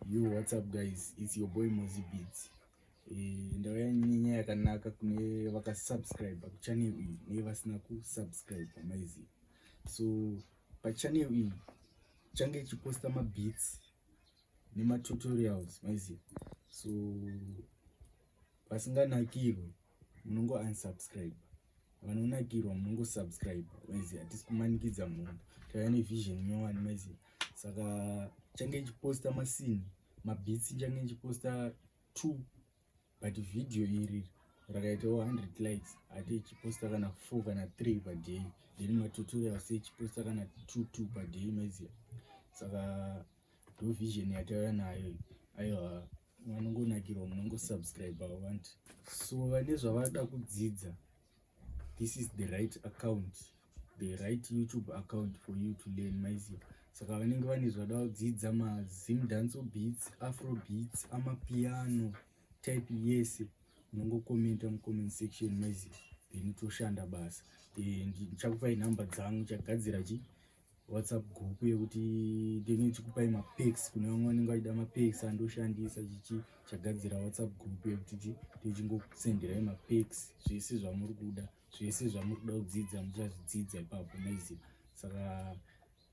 Yo, what's up guys? It's your boy Mozi Beats. Ndauya nenyaya yakanaka kune vakasubscribe kuchannel iyi nevasina kusubscribe, maiziva. So pachannel iyi change ichiposta mabeats nematutorials, maiziva. So vasinganakirwe munongo unsubscribe, vanonakirwa munongosubscribe, maiziva. Hatisi kumanikidza munhu, tauya nevision nyowani, maiziva. Saka change ichiposta masini mabeats, nchange ichiposta two, but video iri rakaitawo 100 likes, ati ichiposta kana 4 kana 3 paday, then matutorials ichiposta kana 2 2 paday, maiziva. Saka ndo vision yatauya nayo. Aiwa, vanongonakirwa munongosubscribe want. So vane zvavada kudzidza, this is the right account, the right YouTube account for you to learn, maiziva. Saka vanenge vane zvada kudzidza, mazim dancehall beats, afro beats, amapiano type yese, unongokomenta mucomment section, maiziva, then toshanda basa. Ndichakupai nhamba dzangu, chagadzira chi WhatsApp group yekuti ndinge chikupai mapacks kune vamwe vanenge vachida mapacks andoshandisa chichi. Chagadzira WhatsApp group yekuti chi tichingokusenderai mapacks, zvese zvamuri kuda, zvese zvamuri kuda kudzidza muchazvidzidza ipapo, maiziva. Saka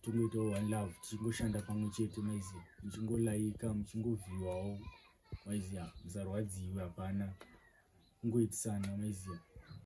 tongoitawo one love, tichingoshanda pamwe chete, maiziva, muchingolaika, muchingoviewawo, maiziva. Musarwadziwe, hapana kungoitisana, maiziva.